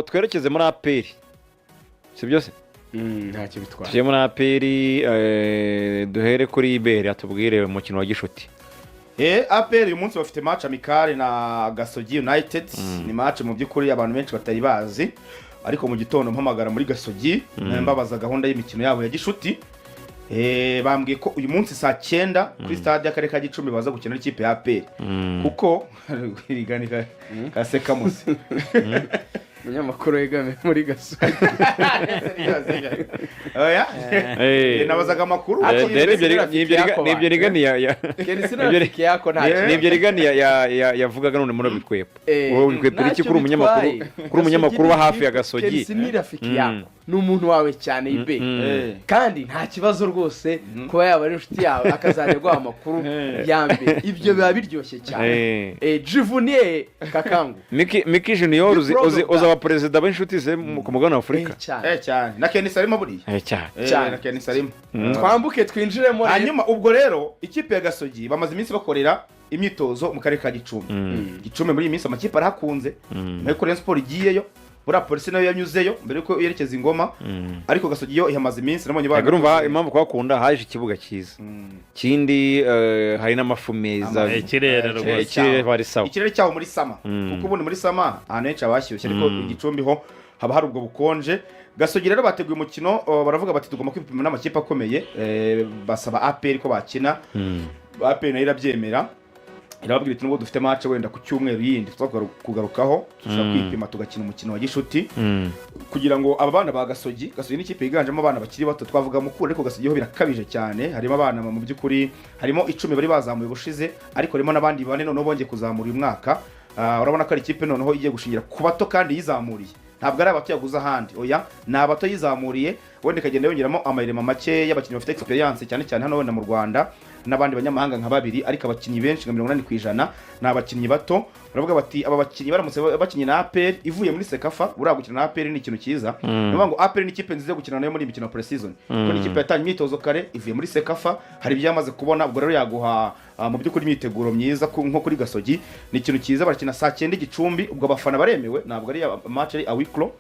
Twerekeze muri APR, si byo se? Ntacyo bitwaye. Tujye muri APR, duhere kuri Iberi atubwire umukino wa gishuti. APR uyu munsi bafite match amicale na Gasogi United. Ni match mu by'ukuri abantu benshi batari bazi, ariko mu gitondo mpamagara muri Gasogi mbabaza gahunda y'imikino yabo ya gishuti, bambwiye ko uyu munsi saa 9 kuri stade y'akarere ka Gicumbi baza gukina n'ikipe ya APR, kuko rigani kasekamuse. Umunyamakuru wegamiye muri Gasogi. Oya. Nabazaga amakuru. Nibyo rigani Kenisi rafiki yako ntacyo. Nibyo rigani yavugaga none muri bikwepa. Wowe wikwepera iki Ntacyo kuri umunyamakuru uba hafi ya Gasogi? Kenisi ni rafiki yako, ni umuntu wawe cyane ibe, kandi nta kibazo rwose kuba yaba ari inshuti yawe akazajya aguha amakuru ya mbere. Ibyo biba biryoshye cyane. Jivuniye kakangu. Miki Junior, uzi Be proud uzi of uzi that. abaperezida b'inshuti ze ku mugabane wa Afurika. Cyane. Cyane, na Kenisi arimo buriya. Cyane. Cyane. Na Kenisi arimo. Twambuke twinjiremo rero. Hanyuma ubwo rero ikipe ya Gasogi bamaze iminsi bakorera imyitozo mu karere ka Gicumbi. Gicumbi muri iyi minsi amakipe arahakunze, nyuma y'uko Rayon Sport igiyeyo, buriya Polisi nayo yanyuzeyo mbere y'uko yerekeza i Ngoma, ariko Gasogi yo ihamaze iminsi nabonye. Yego, urumva impamvu kuhakunda, haje ikibuga cyiza, kindi hari n'amafu meza. Ikirere rwose. Ikirere bari sawa. Ikirere cyaho muri summer, kuko ubundi muri summer ahantu henshi haba hashyushye, ariko i Gicumbi ho haba hari ubwo bukonje. Gasogi rero bateguye umukino, baravuga bati tugomba kwipima n'amakipe akomeye. Basaba APR ko bakina. APR nayo irabyemera, irababwira iti nubwo dufite match wenda ku cyumweru yindi tuza kugarukaho, dushobora kwipima tugakina umukino wa gishuti kugira ngo aba bana ba Gasogi. Gasogi ni ikipe yiganjemo abana bakiri bato. Twavuga Mukura, ariko Gasogi ho birakabije cyane. Harimo abana mu by'ukuri, harimo 10 bari bazamuye ubushize, ariko harimo n'abandi bane noneho bongeye kuzamura uyu mwaka. Urabona ko ari ikipe noneho igiye gushingira ku bato kandi yizamuriye. Ntabwo ari abato yaguze ahandi, oya, ni abato yizamuriye, wenda ikagenda yongeramo amayirema make y'abakinnyi bafite experience, cyane cyane hano wenda mu Rwanda n'abandi banyamahanga nka babiri, ariko abakinnyi benshi nka 80% ni abakinnyi bato. Baravuga bati aba bakinnyi baramutse bakinnye na APR ivuye muri CECAFA, buriya gukina na APR ni ikintu cyiza. Ni ukuvuga ngo APR ni ikipe nziza yo gukina nayo muri iyi mikino ya pre-season, kuko ni ikipe yatangiye imyitozo kare, ivuye muri CECAFA, hari ibyo yamaze kubona. Ubwo rero yaguha mu by'ukuri imyiteguro myiza nko kuri Gasogi ni ikintu cyiza. Barakina saa 9 i Gicumbi. Ubwo abafana baremewe, ntabwo ari match ari à huis clos.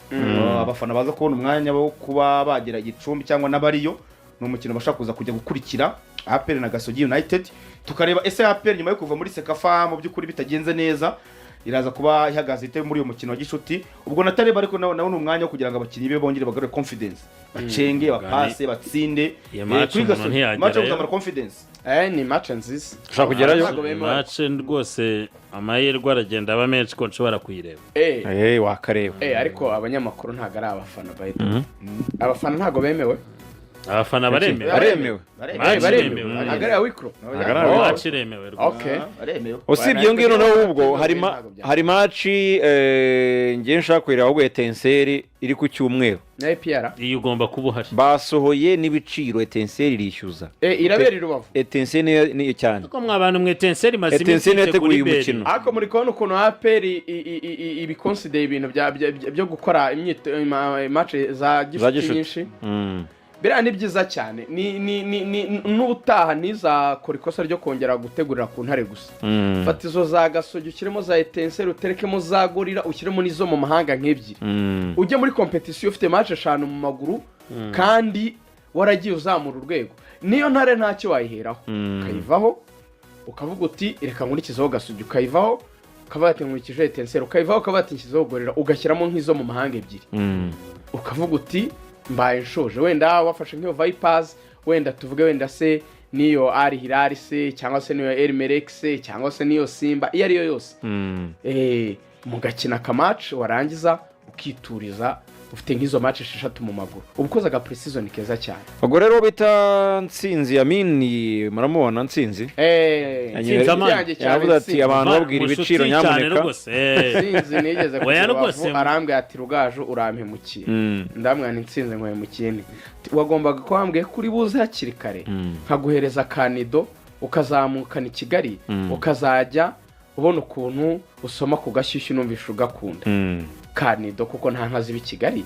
Abafana baza kubona umwanya wo kuba bagera i Gicumbi cyangwa n'abariyo, ni umukino bashaka kuza kujya gukurikira, APR na Gasogi United, tukareba ese APR nyuma yo kuva muri CECAFA mu by'ukuri bitagenze neza iraza kuba ihagaze ite muri uyu mukino wa gishuti. Ubwo na Tareba ariko nawe ni umwanya wo kugira ngo abakinnyi be bongere bagarure confidence, bacenge, bapase, batsinde. Iyo match Kuri umuntu Gasogi, ntiyagerayo. match yo kuzamura confidence. Ni match nziza. Ushobora kugerayo. Ntabwo bemewe. Match rwose amahirwe aragenda aba menshi ko nshobora kuyireba. Wakareba. Ariko abanyamakuru ntabwo ari abafana, by the way. Abafana ntabwo bemewe. Abafana baremewe. Baremewe. Match Baremewe. iremewe. Ntabwo ari à huis clos. Ntabwo ari à huis clos. Match iremewe rwose. Okay. Baremewe. Usibye iyo ngiyo noneho ubwo hari match ngiye nshaka kureba ahubwo, Etincelles iri ku cyumweru. Na APR. Iyo ugomba kuba uhari. Basohoye n'ibiciro, Etincelles irishyuza. Irabera i Rubavu. Etincelles ni cyane. Ariko mwa bantu mwe, Etincelles imaze iminsi Etincelles yitegura yateguye uyu iberi. mukino. Ariko muri kubona ukuntu APR ibikonsideye ibintu byo gukora match za Za gishuti gishuti. nyinshi. Biriya ni byiza cyane. Ni n'ubutaha ntizakora ikosa ryo kongera gutegurira ku Ntare gusa. Fata izo za Gasogi, ushyiremo za Etincelles, uterekemo za Gorilla, ushyiremo n'izo mu mahanga nk'ebyiri, ujye muri compétition ufite match eshanu mu maguru kandi waragiye uzamura urwego. Niyo Ntare ntacyo wayiheraho, ukayivaho ukavuga uti reka nkurikizeho Gasogi, ukayivaho ukavuga ati nkurikije Etincelles, ukayivaho ukavuga ati nshyizeho Gorilla, ugashyiramo nk'izo mu mahanga ebyiri, ukavuga uti mbaye nshoje. Wenda wafashe nk'iyo Vipers, wenda tuvuge wenda se n'iyo Al Hilal se, cyangwa se n'iyo El Merreikh se, cyangwa se n'iyo Simba, iyo ariyo yose, mugakina aka match, warangiza ukituriza ufite nk'izo match esheshatu mu maguru, uba ukoze aga pre-season keza cyane. Ubwo rero bita Nsinzi Amini, muramubona Nsinzi? Nsinzi Amani. Yanjye cyane. Yavuze ati Nsinzi. abantu babwira Mushuti ibiciro cyane nyamuneka. Rwose. Nsinzi nigeze Oya, kugera rwose. Rubavu, arambwira ati Rugaju urampemukiye. Ndamwana Nsinzi nkuhemukiye ni wagombaga kuba wambwiye ko uri buze hakiri kare, nkaguhereza kanido ukazamukana i Kigali, ukazajya ubona ukuntu usoma ku gashyushyu numvisha ugakunda kanido, kuko nta nka ziba i Kigali.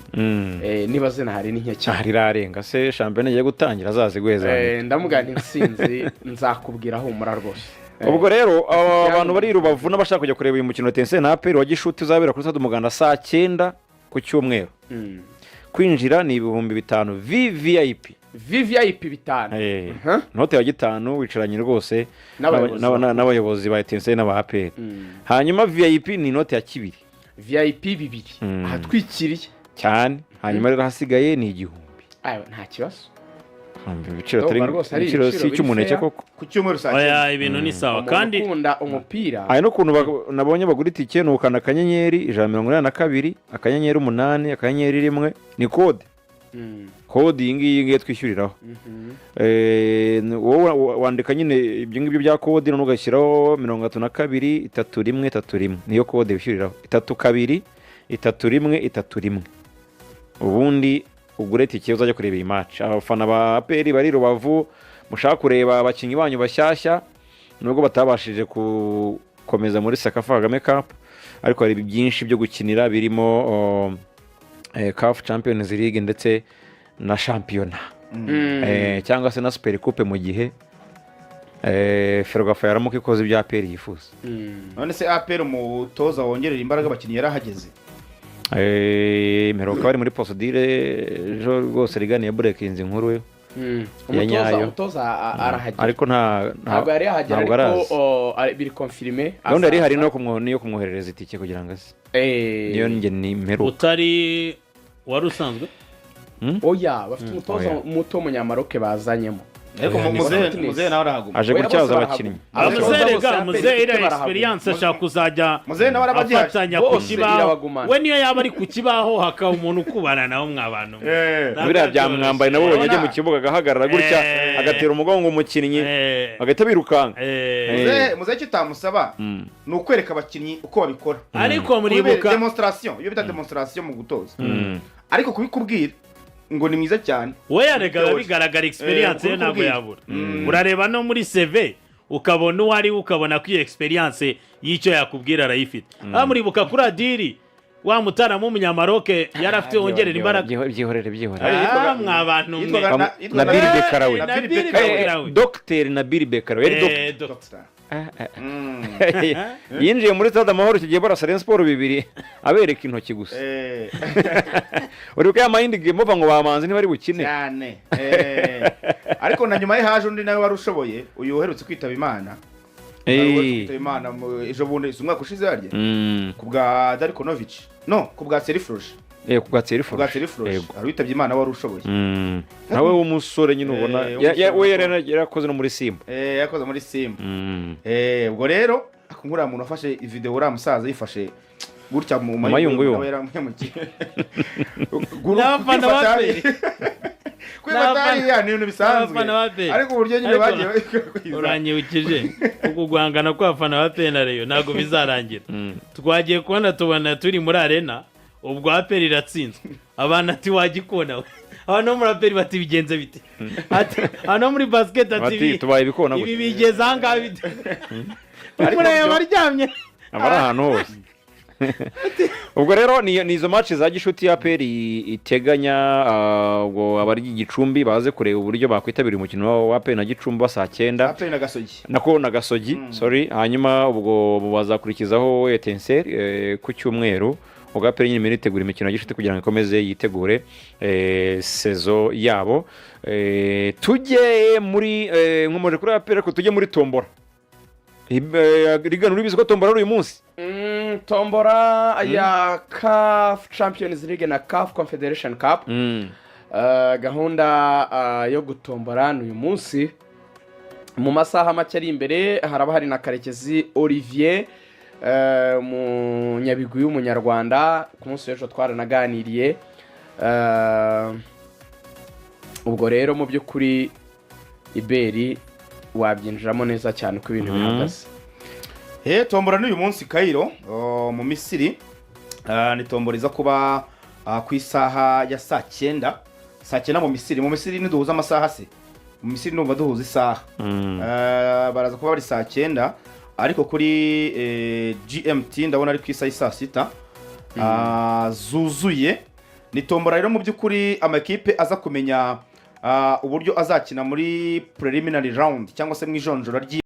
Niba zinahari ni nke cyane. Cyane rirarenga se, shampiyona igiye gutangira azaziguheza. Ndamubwira nti Nsinzi nzakubwira, humura rwose. Ubwo rero aba bantu bari i Rubavu n'abashaka kujya kureba uyu mukino wa Etincelles na APR wa gishuti uzabera kuri Stade Umuganda saa 9. ku cyumweru. Kwinjira ni 5000 VVIP. VVIP 5000. Inote ya 5 wicaranye rwose n'abayobozi. N'abayobozi ba Etincelles n'aba APR. Hanyuma VIP ni inote ya 2. VIP 2000 ahatwikiriye. Cyane. Hanyuma rero ahasigaye ni 1000. Ayo nta kibazo. Ibiciro Ndumva atari rwose ari ibiciro ibiciro si icy'umuneke biri fair. koko. Ku cyumweru saa 9. Oya, ibintu ni sawa. Umuntu Kandi ukunda umupira. Hari n'ukuntu nabonye bagura itike, ni ukanda *182 *8 *1, ni kode. Kode iyi ngiyi ngiyi twishyuriraho. Wowe wandika nyine ibyo ngibyo bya kode, noneho ugashyiraho 32 31 31, niyo kode wishyuriraho, 32 31 31, ubundi ugure tike uzajya kureba iyi match. Abafana ba APR bari i Rubavu mushaka kureba abakinnyi banyu bashyashya, nubwo batabashije gukomeza muri CECAFA Kagame Cup, ariko hari byinshi byo gukinira birimo CAF Champions League ndetse na shampiyona, cyangwa se na Super Coupe mu gihe FERWAFA yaramuka ikoze ibyo APR yifuza. None se APR umutoza wongerera imbaraga abakinnyi yarahageze? Mperuka bari muri procédure ejo rwose, rigani ya burekinze inkuru ya Umutoza nyayo. Umutoza arahagera. Ariko nta Ntabwo yari yahagera. Ntabwo Ariko araza. biri confirmé. Gahunda yari ihari niyo kumwoherereza itike kugira ngo aze. Niyo njye ni mperuka. Utari wari usanzwe. Oya, bafite umutoza Oya. muto w'umunyamaroke bazanyemo. Ariko Oya, ni muzehe fitness. Muzehe nawe arahaguma. Aje Oya, gutyaza bose abakinnyi. barahaguma. Abatoza Muzehe bose ga APR muzehe ifite iriya barahaguma. experience ashaka kuzajya Muzehe nawe arabagihari. afatanya ku Bose kibaho. irabagumana. We niyo yaba ari ku kibaho hakaba umuntu ukubana nawe mwabantu mwe. Ntabwo Biriya byamwambaye nabonye ajya mu Urabona? kibuga agahagarara gutya, agatera umugongo umukinnyi, bagahita birukanka. Muzehe icyo utamusaba ni ukwereka abakinnyi uko babikora. Ariko muribuka Demonstration, iyo bita demonstration mu gutoza, ariko kubikubwira ngo ni mwiza cyane. We yarega biba bigaragara experience ye ntabwo kubikubwira. yabura. Urareba no muri CV ukabona uwo ari we, ukabona ko iyo experience y'icyo yakubwira arayifite. Muribuka kuri Adiri wa mutaramu w'umunyamaroke yari afite wongerera imbaraga. Byihorere, byihorere. Mwa bantu mwe. Yitwaga Nabil Bekarawe. Nabil Nabil Bekarawe. Bekarawe. Dogiteri Nabil Bekarawe yari dogiteri. Dr. Doctor. Yinjiye muri Stade Amahoro icyo gihe barasa Rayon Sport 2, abereka intoki gusa. Uribuka ya mind game bava ngo bamanzi ntibari bukine. Cyane. Ariko na nyuma ye haje undi nawe wari ushoboye, uyu uherutse kwitaba Imana. Uherutse kwitaba Imana ejo bundi, si umwaka ushize harya, ku bwa Darko Novic, no ku bwa Serifroje. Ku bwa Thierry Ku bwa Froger. Serifroje. Yego. Hari witabye Imana wari ushoboye. Nawe w'umusore nyine ubona W'umusore. We yari yarakoze no muri Simba. Yakoze muri Simba. Ubwo rero ako nkuriya muntu wafashe video, uriya musaza yifashe gutya mu mayunguyungu. nawe yaramuhemukiye. N'abafana ba APR. Kwifata hariya ni ibintu bisanzwe, N'abafana ba APR. ariko uburyo nyine Ariko bagiye babikwiza. Uranyibukije uku guhangana kw'abafana ba APR na Rayon ntabwo bizarangira. Twagiye kubona tubona turi muri arena, ubwo APR iratsinzwe, abantu ati wagikona we, abantu bo muri APR bati bigenze bite? Ati abantu bo muri basket ati Bati tubaye ibikona ibi gutya. bigeze ahangaha bite? Ariko Mureba aryamye. Aba ari ahantu hose. Ubwo rero ni izo match za gishuti ya APR iteganya. Ubwo abari i Gicumbi baze kureba uburyo bakwitabira umukino wa APR na Gicumbi saa 9. APR na Gasogi. Nako na Gasogi, sorry. Hanyuma ubwo bazakurikizaho Etincelles ku cyumweru. Ubwo APR nyine irimo iritegura imikino ya gishuti kugira ngo ikomeze yitegure saison yabo. Tujye muri nkomeje kuri APR, ariko tujye muri tombora. Rigana, uribizi ko tombora ari uyu munsi? Tombora ya CAF Champions League na CAF Confederation Cup. Gahunda yo gutombora ni uyu munsi mu masaha make ari imbere. Haraba hari na Karekezi Olivier, umunyabigwi w'umunyarwanda, ku munsi w'ejo twaranaganiriye. Ubwo rero mu by'ukuri iberi wabyinjiramo neza cyane uko ibintu bihagaze. Tombora n'uyu munsi Cairo, mu Misiri. Ni tombora iza kuba ku isaha ya saa 9, saa 9 mu Misiri. Mu Misiri ntiduhuza amasaha se? Mu Misiri ndumva duhuza isaha. Baraza kuba bari saa 9, ariko kuri GMT ndabona ari ku isaha y'i saa 6 zuzuye. Ni tombora rero mu by'ukuri amakipe aza kumenya uburyo azakina muri preliminary round cyangwa se mu ijonjora.